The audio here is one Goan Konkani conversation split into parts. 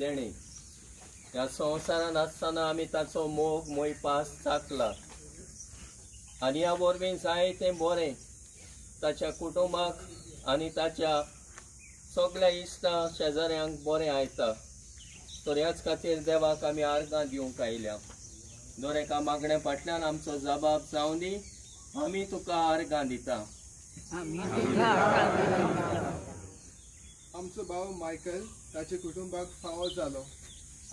देणें. ह्या संवसारांत आसतना आमी ताचो मोग मोयपास चाकला आनी ह्या वरवीं जायतें बरें ताच्या कुटुंबाक आनी ताच्या सगळ्या इश्टां शेजाऱ्यांक बरें आयता. तर ह्याच खातीर देवाक आमी आर्गां दिवंक आयल्या. दर एका मागण्या फाटल्यान आमचो जबाब जावं दी. आमी तुका आर्गां दिता. आमचो भाव मायकल ताचे कुटुंबाक फावो जालो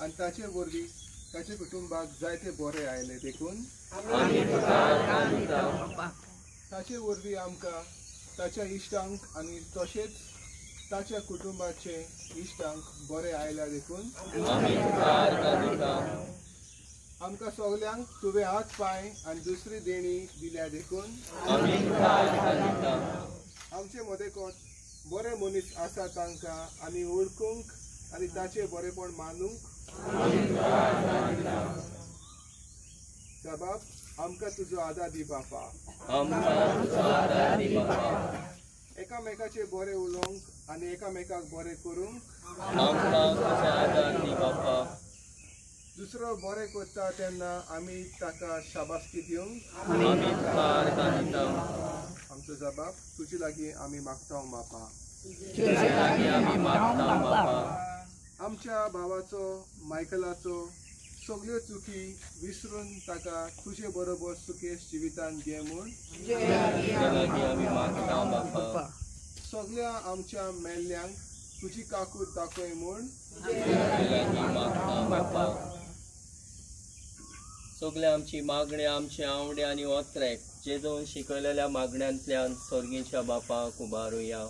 आनी ताचे वरवीं ताचे कुटुंबाक जायते बरे आयले देखून ताचे वरवीं आमकां ताच्या इश्टांक आनी तशेंच ताच्या कुटुंबाचे इश्टांक बरे आयल्या देखून आमकां सगल्यांक तुवें हात पांय आनी दुसरी देणी दिल्या देखून आमचे मदें बरे मनीस आसा तांकां आनी वळखूंक आनी ताचें बरेपण मानूंक बाप आमकां तुजो आदार दी बापा. एकामेकाचे बरें उलोवंक आनी एकामेकाक बरें करूंक दुसरो बरें करता तेन्ना आमी ताका शाबासकी दिवंक आमचो जबाब तुजे लागीं आमी मागता बापा. आमच्या भावाचो मायकलाचो सगळ्यो चुकी विसरून ताका तुजे बरोबर सुखेस जिवितान घे म्हूण सगळ्या आमच्या मेल्ल्यांक तुजी काकूत दाखय म्हूण सगळ्या आमची मागण्या आमचे आवडे आनी ओत्रेक जेजून शिकयलेल्या मागण्यांतल्यान सर्गीच्या बापाक उबारुया.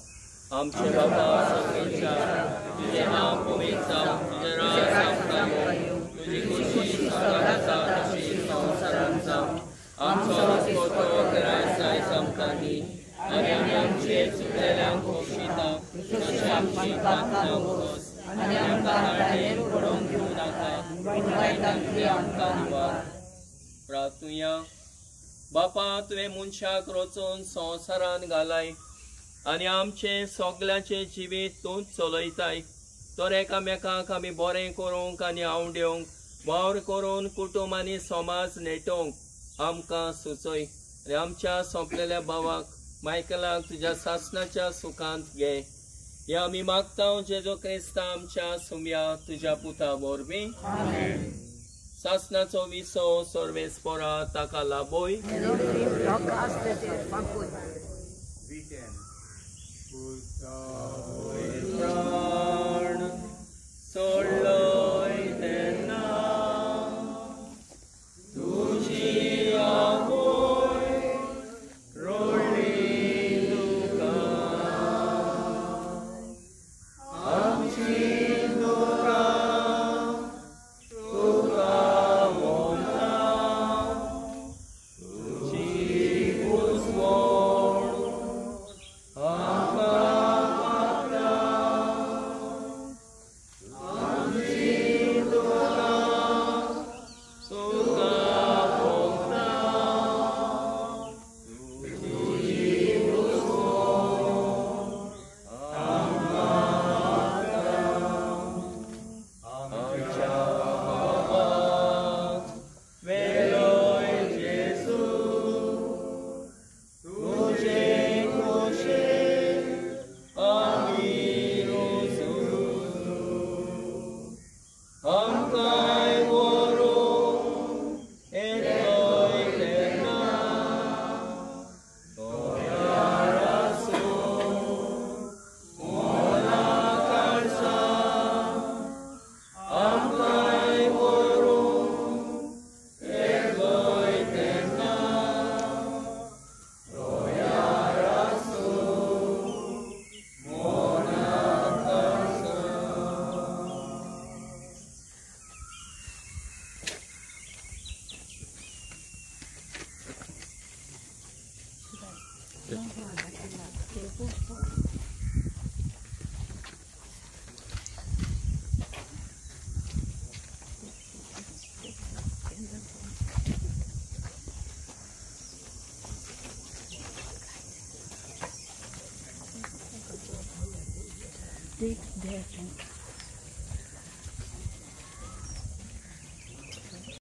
आमचे बापा सर्गीच्या, तुजें नांव पवित्र जावं, तुजें राज आमकां येवं, तुजी खुशी स्वर्गांत जावं तशी संवसारांत जावं. आमचो दिसपट्टो ग्रास आयज आमकां दी आनी आमी आमचे चुकलेल्यांक खोशिता तशें आमची पातकां खोस आनी आमकां ताळेर पडोवंक दिवं नाका, वायटांतली आमकां निवार. प्रार्थुया. बापा, तुवें मनशाक रचून संवसारांत घालाय आनी आमचें सगल्यांचें जिवीत तूंच चलयताय. तर एकामेकांक आमी बरें करूंक आनी आवडेवंक, वावर करून कुटुंब आनी समाज नेटोवंक आमकां सुचय आनी आमच्या सोंपलेल्या भावाक मायकलाक तुज्या सासणाच्या सुखांत घे. हे आमी मागता जेजू क्रिस्ता आमच्या सुम्या तुज्या पुता वरवीं. सासणाचो विसो सर्वेस्पोरा ताका लाभोय. प्राण सोडलोय तेन्ना तुजी आवय रोडली दुकां, आमची दुकां तुका वोमता, तुजी उजवण आमकां पावता, आमची दुकां तुका वोमता, तुजी उजवण आमकां पावता. आमच्या भावाक वेलोय जेजू तुजे खोशेन आमी रुजू, आमकांय व्हरूंक येतलोय तेन्ना तोयार आसूं मोला काळजा, आमकांय व्हरूंक येतलोय तेन्ना तोयार आसूं मोला काळजा. Dig there.